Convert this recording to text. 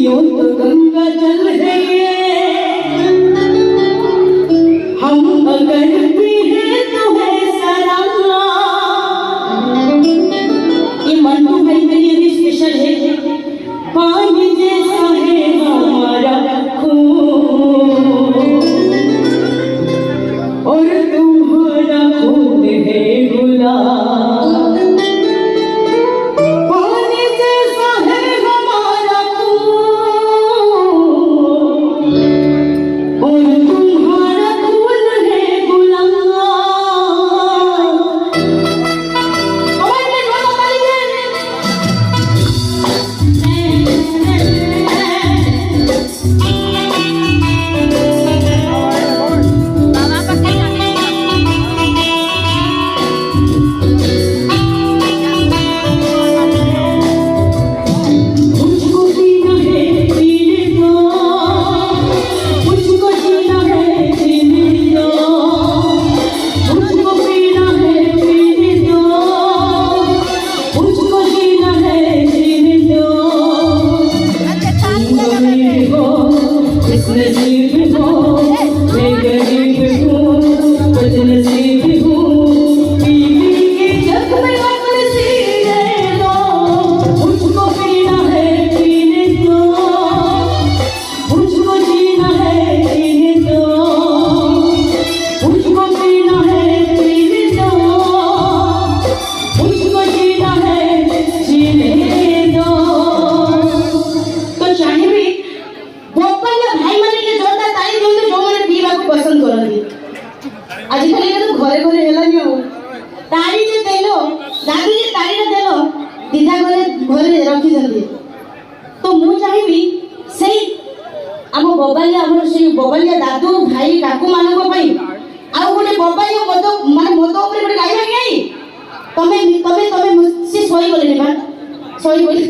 यूं तो गंगा जल है ये, हम अगर पिए तो है सराबा। ये मंटू भाई के लिए भी स्पेशल है। पानी जैसा है हमारा खून और तुम्हारा खून है गुलाब। पानी जैसा है हमारा खून और तुम्हारा खून है गुलाब। हमारे में ताली। ବାବା ପାଖେ। मुझको जीना है जीने दो, मुझको जीना है जीने दो, मुझको पीना है पीने दो, मुझको जीना है जीने दो। तुम अमीर हो, खुशनसीब हो, मैं गरीब हूँ, बदनसीब हूँ। पी पी के जख्म अपने सीने दो, मुझको पीना है पीने दो, मुझको जीना है जीने दो, मुझको पीना है पीने दो, मुझको जीना है जीने दो। ତ ଚାହିଁବି ବୋପାଲିଆ ଭାଇମାନେ ଟିକେ ଜୋରଦାର ତାଳି ଦିଅନ୍ତୁ, ଯୋଉମାନେ ପିଇବାକୁ ପସନ୍ଦ କରନ୍ତି। ଆଜିକାଲି ତ ଘରେ ଘରେ ହେଲାନି। ଆଉ ତାଳି ଯେ ଦେଲ, ଦାଦୁ ଯେ ତାଳିଟା ଦେଲ, ଦିଦା ଘରେ ଘରେ ରଖିଛନ୍ତି। ତ ମୁଁ ଚାହିଁବି ସେଇ ଆମ ବବାଲିଆ, ଆମର ସେଇ ବବାଲିଆ ଦାଦୁ, ଭାଇ, କାକୁ ମାନଙ୍କ ପାଇଁ ଆଉ ଗୋଟେ ବବାଲିଆ ମଦ, ମାନେ ମଦ ଉପରେ ଗୋଟେ ଗାଇବା କି ନାଇଁ? ତମେ ତମେ ତମେ ସେ ଶୋଇଗଲେଣି ବା, ଶୋଇଗଲେ।